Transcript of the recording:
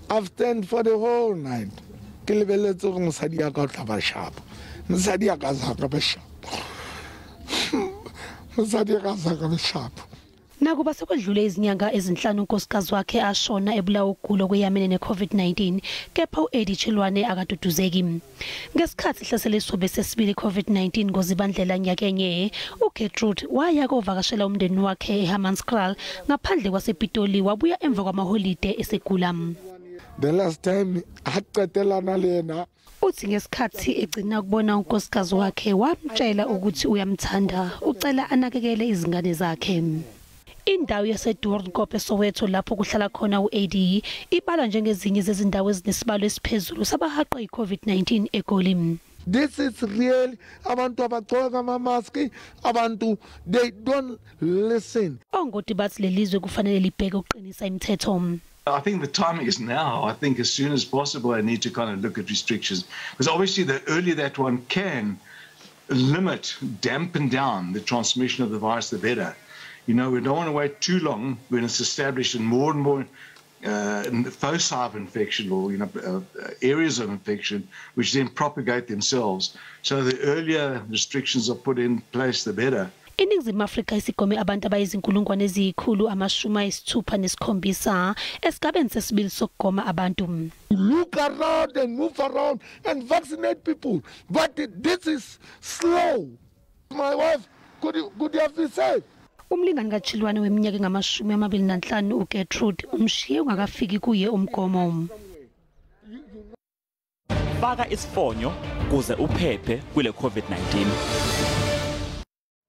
I've stand for the whole night. Ke lebeletse gore mosadi ya ka o tla ba sharp. Mosadi ya ka sa ka ba sharp. Mosadi ya ka sa ka ba sharp. Nakuba sekwedlule izinyanga ezinhlanu unkosikazi wakhe ashona ebulawa ukugula kweyamene ne-COVID-19, kepha u-Eddie Chiloane akaduduzeki. Ngesikhathi ihlasela isithobe sesibili i-COVID-19 ngoZibandlela nyakenye, uGertrude waya kovakashela umndeni wakhe eHammanskraal ngaphandle kwasePitoli, wabuya emva kwamaholide esegula. The last time aqetelana le yena. Uthi ngesikhathi egcina ukubona unkosikazi wakhe wamtshela ukuthi uyamthanda, ucela anakekele izingane zakhe. Indawo yaseDoornkop eSoweto lapho kuhlala khona u-AD ibalwa njengezinye zezindawo ezinesibalo esiphezulu sabahaqwe yi-COVID-19 eGoli. This is real. Abantu abagcoka ama-mask, abantu they don't listen. Ongoti bathi lelizwe kufanele libheke ukuqinisa imithetho. I think the timing is now. I think as soon as possible I need to kind of look at restrictions, because obviously the earlier that one can limit, dampen down the transmission of the virus, the better. You know, we don't want to wait too long when it's established in more and more foci of infection or, you know, areas of infection, which then propagate themselves. So the earlier restrictions are put in place, the better. INingizimu Afrika isigome abantu abayizinkulungwane eziyi-667 esigabeni sesibili sokugoma abantu. Look around and move around and vaccinate people, but this is slow. My wife could have been saved. Umlingani kaChiloane weminyaka engama-25 uGertrude umshiye ungakafiki kuye umgomo. Faka isifonyo kuze uphephe kule COVID-19.